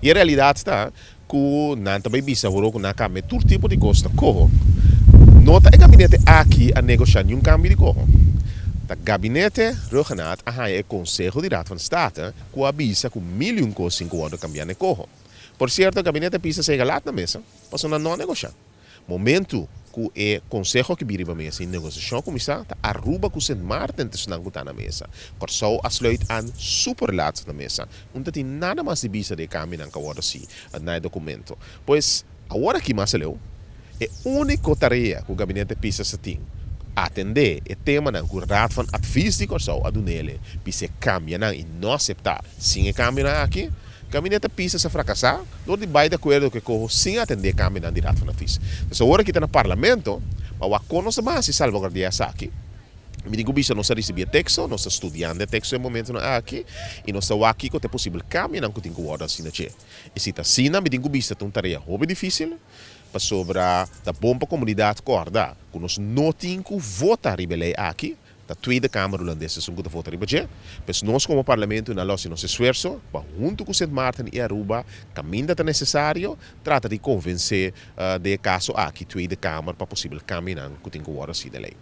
I e realidat ta ku nan ta bai bisa awor ku nan a kambia tur tipo di kos na koho. No ta e gabinete aki a negoshá niun kambio di koho. Ta gabinete Rhuggenaath a haña e konseho di Raad van State ku a bisa ku mil i un kos sin ku wòrdu kambiá na e koho. Por sierto gabinete a pisa sega lat na mesa pasobra nan no a negoshá. Momentu ku e konseho aki bin riba mesa i negosiashon a kuminsá, ta Aruba ku Sint Maarten ta esnan ku ta na mesa. Kòrsou a sluit aan super lat na mesa. Un ta tin nada mas di bisa di e kambionan ku a wòrdu hasi na e dokumento. Pues, awor aki mas aleu, e úniko tarea ku Gabinete Pisas ta tin, atendé e temanan ku Raad van Advies di Kòrsou a dun'ele bisa e kambianan i no aseptá sin e kambionan aki, Gabinete Pisas a frakasá dor di bai di akuerdo ku e koho sin atendé kambionan di Raad van Advies. Entonces awor aki ta na Parlamento pa wak kon nos ta ban hasi salvaguardia esaki. Mi tin ku bisa nos a risibí e teksto, nos ta studiando e teksto e momentonan aki i nos ta wak kiko ta e posibel kambionan ku tin ku wòrdu hasi na dje. I si ta asina mi tin ku bisa ta un tarea hopi difísil pasobra ta bon pa komunidat kòrda ku nos no tin ku vota riba e lei aki. Ta Tweede Kamer Hulandes esun ku ta vota riba dje. Pues nos komo Parlamento na lo hasi nos esfuerso pa huntu ku Sint Maarten i Aruba, kaminda ta nesesario, trata di konvensé den e kaso aki Tweede Kamer pa posibel kambionan ku tin ku wòrdu hasi den lei.